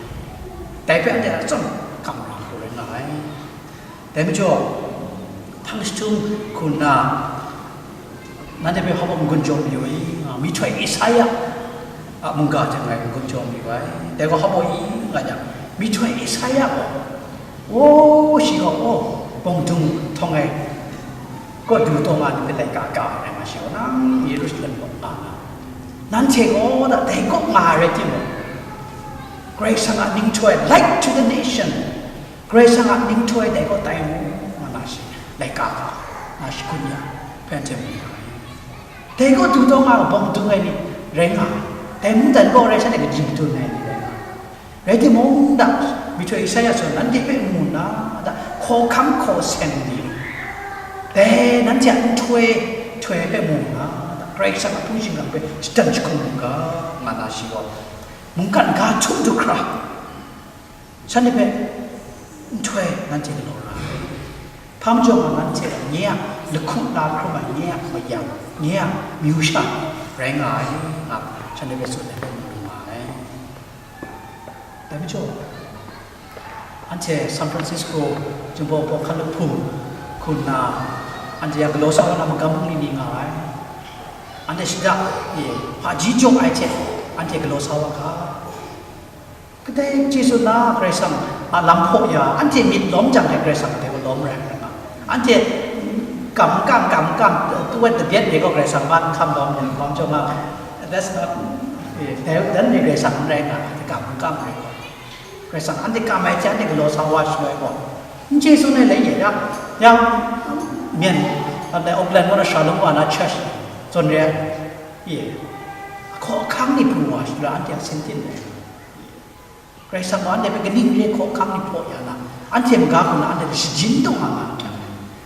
Dai hpe anhte a chyawm kam ra hku rai nga ai. Dai majaw, hpang jahtum hku nna, nanhte hpe hpa n-gun jaw mayu i, nga, myihtoi Isaya a mungga hte ngai n-gun jaw mayu ai. Dai gaw hpa i nga jang, myihtoi Isaya gaw, o, shi gaw, o, bawng dung htawng ai kaw du taw nga ai ni hpe laika ka ai rai nga, shi gaw, nang Yerusalem kaw nga nga, nanhte gaw da dai kaw nga ai rai timung, Karai Kasang a ninghtoi, light to the nation, Karai Kasang a ninghtoi dai gaw tai mu, nga na shi, laika ka, nga shakun ya, hpe anhte mu nga ai. Dai gaw du taw nga ai bawng dung ai ni rai nga ai. Dai mungdan gaw rai shanhte kaji madun ai ni rai nga ai. Rai timung, da, myihtoi Isaya gaw nanhte hpe mu nna, da, hkawhkam hkaw seng ni, dai nanhte a nhtoi htoi hpe mu nna, da, Karai Kasang a hpung shingkang hpe shatan jahkum u ga, nga na shi gaw, mungkan ga htum du hkra, shanhte hpe nhtoi nanhte galaw ra ai. Hpa majaw nga nanhte gaw nye a lahku la hkrum ai, nye a mayam, nye a myu sha rai nga ai, nga shanhte hpe tsun ai hpe mu lu nga ai. Dai majaw, anhte San Francisco Jinghpaw Hpawk Hkan Lahpu hku nna, anhte a galaw sa wa na magam bungli ni nga ai. Anhte shada e hpaji jaw ai hte anhte galaw sa wa ga. Kadai chyeju na Karai Kasang a lam hpaw ya, anhte myit lawm jang hte Karai Kasang dai gaw lawm rai ai nga. Anhte kam kam, kam kam, tawet dabyet dai gaw Karai Kasang ban hkam lawm yang, lawm jaw nga, that's not, eh, dai, dan ni Karai Kasang n rai nga, anhte kam kam rai gaw. Karai Kasang anhte kam ai hte anhte galaw sa wa shaloi gaw, n chyeju ai lai ye ya, yang, myen, anhte Auckland kaw na Shalom wa na church, zawn re ai, ye, hkaw ahkang ni pru wa shaloi anhte a sin tin rai. Karai Kasang gaw anhte hpe kaning re hkaw ahkang ni hpaw ya na, anhte maga hku na anhte hpe shajin taw nga nga ai.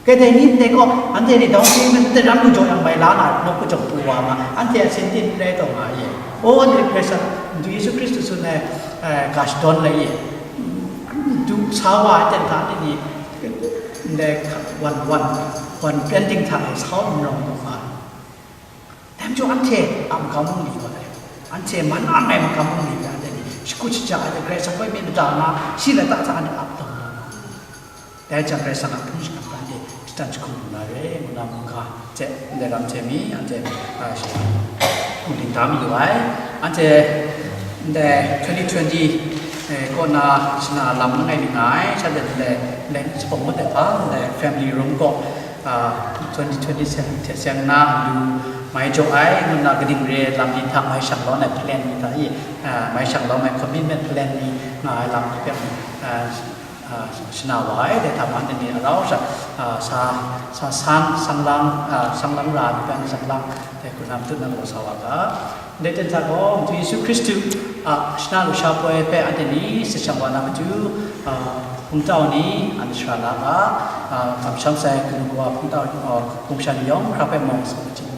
Kai dai ni ndai gaw, anhte ni down payment hte ram lu jaw yang bai la na, nawku jawng pru wa nga, anhte a sin tin rai taw nga ye. O, anhte Karai Kasang, Madu Yesu Hkristu tsun ai, eh, ga shadawn lai ye. Du sa wa ai ten hta anhte ni, ndai wan, wan, wan pyan ting hta e sau n rawng taw nga. Dai majaw anhte a magam bungli gaw dai, anhte man ang ai magam bungli hpe anhte ni shakut shaja ai hte, Karai Kasang hpe myit mada nna, shi lata hta anhte ap taw na, dai jang Karai Kasang a hpung shingkang hpe anhte shatan jahkum lu na re, ngu na mungga hte ndai lam hte mi anhte, a, shi, ding da mayu ai. Anhte ndai twenty twenty, eh, kaw na shana lam langai mi nga ai, shanhte ndai, ndai Shapawng Mut ai hpa, ndai family room kaw, a, twenty twenty-seven hte seng nna lu mai jaw ai, ngu nna kaning re lam ni hta mai shang lawn ai plan ni hta i, a, mai shang lawn ai commitment plan ni nga ai lam hpe, a, a, shana wa ai, dai hta mung anhte ni a rau sha, a, sa, sa san, sang lang, a, sang lang ra ai hpe, sang lang, dai hku na matut na galaw sa wa ga. Ndai ten hta gaw, Madu Yesu Hkristu a shana lusha poi hpe anhte ni shajang wa na matu, a, hpungtau ni anhte shara la ga, a, kamsham sai kanu kawa hpungtau, a, hpung shan yawng hkra hpe mawng sa ai hte mung,